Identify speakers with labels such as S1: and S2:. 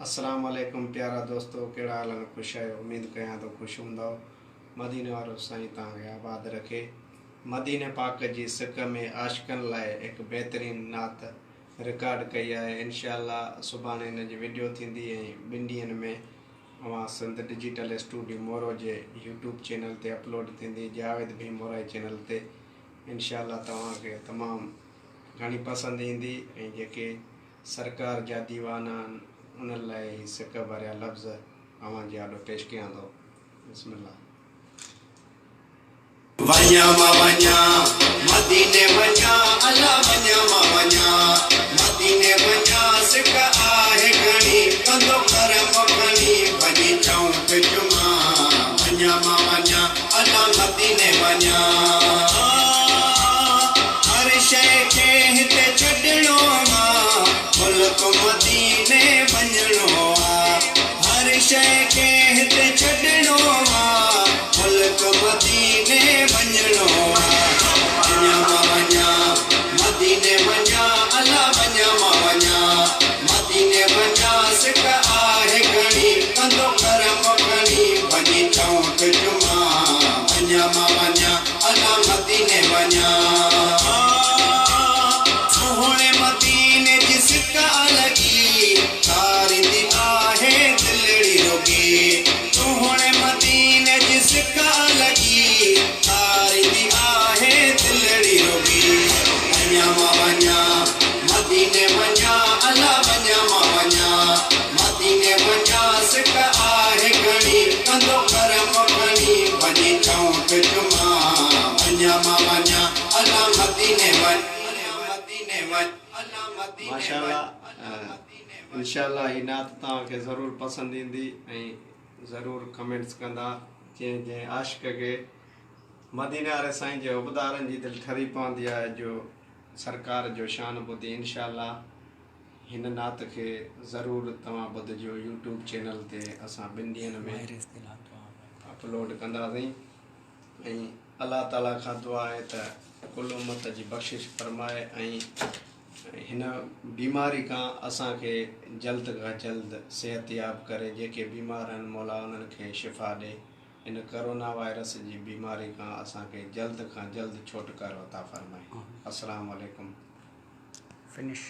S1: السلام عليڪم پيارا دوستو ڪهڙا حال آهن خوش آهيو اميد ڪيان ٿو خوش هوندؤ مديني وارو سائين توهان کي آباد رکي مديني پاڪ جي سڪ ۾ عاشقن لاء هڪ بهترين نعت رڪارڊ ڪئي آهي انشاء الله سڀاڻي ان جي وڊيو ٿيندي ۽ ٻن ڏينهن ۾ اوهان سنڌ ڊجيٽل اسٽوڊيو مورو جي يوٽيوب چينل تي اپلوڊ ٿيندي جاويد ڀيم مورائي چينل تي انشاء الله توهان کي تمام گهڻي پسند ايندي ۽ جيڪي سرڪار جا ديوانا آهن انهن لاء هي سڪ ڀريا لفظ اوهان جي آڏو پيش ڪيان ٿو. بسم الله.
S2: وڃان مان وڃان مديني وڃان الا وڃان مان وڃان مديني وڃان سڪ آهي گهڻي ڪندو ڪرم کڻي وڃي چونڪ چمان وڃان مان وڃان الا مديني وڃان هر شيء کي هتي ڇڏڻو آ ملڪ مديني وڃڻو آ هر شيء کي هتي ڇڏڻو آ ملڪ مديني وڃڻو آ وڃان مان وڃان مديني وڃان الا وڃان مان وڃان مديني وڃان سڪ آهي گهڻي ڪندو ڪرم کڻي وڃي چونڪ چمان وڃان مان وڃان الا مديني وڃان سهڻي مديني جي سڪ الڳي ڪاريندي آهي دلڙي روڳي سهڻي مديني جي سڪ الڳي ڪاريندي آهي دلڙي روڳي وڃان مان وڃان مديني وڃان الا وڃان مان وڃان مديني وڃان سڪ آهي گهڻي ڪندو ڪرم کڻي وڃي چونڪ چمان وڃان مان وڃان الا مديني وڃ مديني وڃ الا مديني
S1: ماشاء
S2: وڃ
S1: الله انشاء الله هي نعت توهان کي ضرور پسند ايندي ۽ ضرور ڪمينٽس ڪندا جنهن جنهن عاشق کي مديني واري سائين جي حبدارن جي دل ٺري پوندي آهي جو سرڪار جو شان ٻڌي انشاء الله هن نعت کي ضرور توهان ٻڌجو يوٽيوب چينل تي اسان ٻن ڏينهن ۾ اپلوڊ ڪنداسين ۽ الله تعالي کان دعا آهي ته ڪل امت جي بخشش فرمائي ۽ هن بيماري کان اسان کي جلد کان جلد صحت ياب ڪري جيڪي بيمار آهن مولا انهن کي شفا ڏي هن ڪرونا وائرس جي بيماري کان اسان کي جلد کان جلد ڇوٽڪارو عطا فرمائي السلام عليڪم
S3: فنش.